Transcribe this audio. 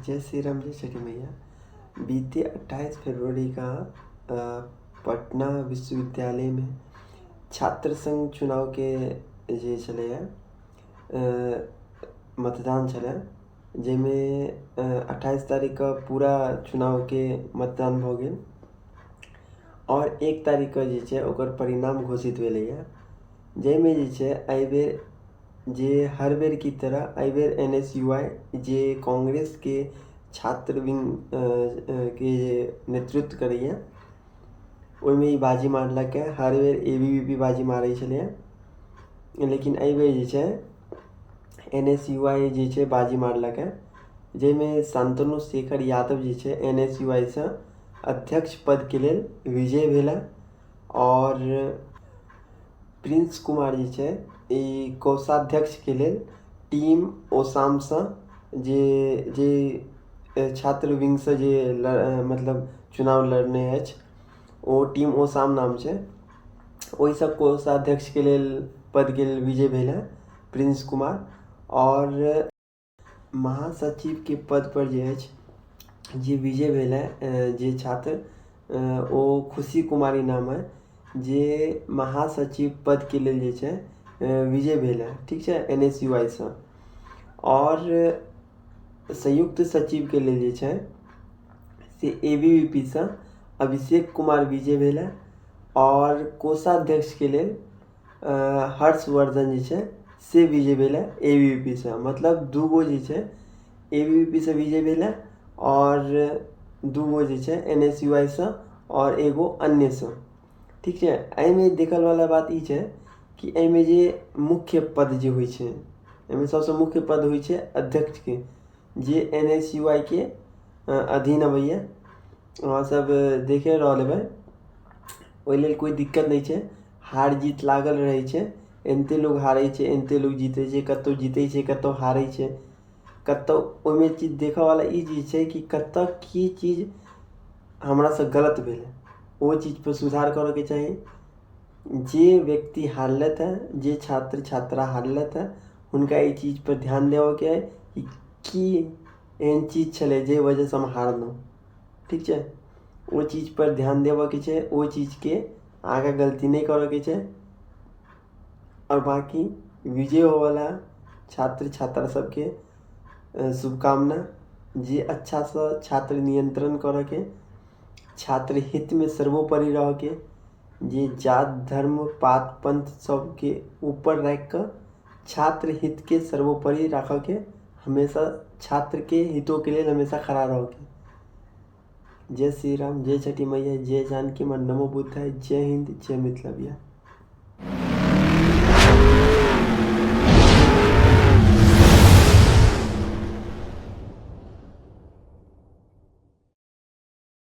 जय श्री राम, जय छठी मैया। बीते 28 फरवरी का पटना विश्वविद्यालयमे छात्र संघ चुनावके जे छलैए, मतदान छलै, जाहिमे 28 तारीखके पूरा चुनावके मतदान भऽ गेल आओर 1 तारीखके जे छै ओकर परिणाम घोषित भेलैए, जाहिमे जे छै एहिबेर जे हर बेर की तरह एहिबेर एन एस यू आई, जे कांग्रेसके छात्र विंग के जे नेतृत्व करैए, ओहिमे ई बाजी मारलकै। हर बेर ए बी वी पी बाजी मारै छलैए, लेकिन एहिबेर जे छै एन एस यू आई जे छै बाजी मारलकै, जाहिमे शान्तनु शेखर यादव जे छै एन एस यू आई सँ अध्यक्ष पदके लेल विजय भेला आओर प्रिंस कुमार जे छै ई कोषाध्यक्षके लेल टीम ओसामसँ जे जे छात्र विंगसँ जे मतलब चुनाव लड़ने अछि, ओ टीम ओसाम नाम छै, ओहिसँ कोषाध्यक्षके लेल पदके लेल विजय भेल हँ प्रिंस कुमार। आओर महासचिवके पदपर जे अछि जे विजय भेल हँ जे छात्र, ओ खुशी कुमारी नाम अइ, जे महासचिव पदके लेल जे छै विजय भेल हँ, ठीक छै, एन एस यू आई सँ। आओर संयुक्त सचिवके लेल जे छै से ए बी वी पी सँ अभिषेक कुमार विजय भेल हँ आओर कोषाध्यक्षके लेल हर्षवर्धन जे छै से विजय भेल हँ ए बी वी पी सँ। मतलब दूगो जे छै ए बी वी पी सँ विजय भेल हँ आओर दूगो जे छै एन एस यू आई सँ आओर एगो अन्यसँ, ठीक छै। एहिमे देखलवला बात ई छै कि एहिमे जे मुख्य पद जे होइ छै, एहिमे सबसँ मुख्य पद होइ छै अध्यक्षके, जे एन एस यू आई के अधीन अबैए। अहाँ सब देखे रहल हेबै, ओहि लेल कोइ दिक्कत नहि छै। हार जीत लागल रहै छै, एनाहिते लोक हारै छै, एनाहिते लोक जीतै छै। कतहु जीतै छै, कतहु हारै छै, कतहु ओहिमे चीज देखऽवला ई चीज छै कि कतऽ की चीज हमरासँ गलत भेलै, ओ चीजपर सुधार करऽके चाही। जे व्यक्ति हारलथि हँ, जे छात्र छात्रा हारलथि हँ, हुनका एहि चीजपर ध्यान देबऽके अइ कि की एहन चीज छलै जाहि वजहसँ हम हारलहुँ, ठीक छै। ओहि चीजपर ध्यान देबऽके छै, ओहि चीजके आगाँ गलती नहि करऽके छै। आओर बाँकी विजय होबऽवला छात्र छात्रा सबके शुभकामना, जे अच्छासँ छात्र नियन्त्रण करऽके, छात्र हितमे सर्वोपरि रहऽके, जे जात धर्म पात पन्थ सबके ऊपर राखिकऽ छात्र हितके सर्वोपरि राखऽके, हमेशा छात्रके हितोके लेल हमेशा खड़ा रहऽके। जय श्री राम, जय छठी मैया, जय जानकी माँ, नमो बुद्धाय, जय हिन्द, जय मिथिला बिहार।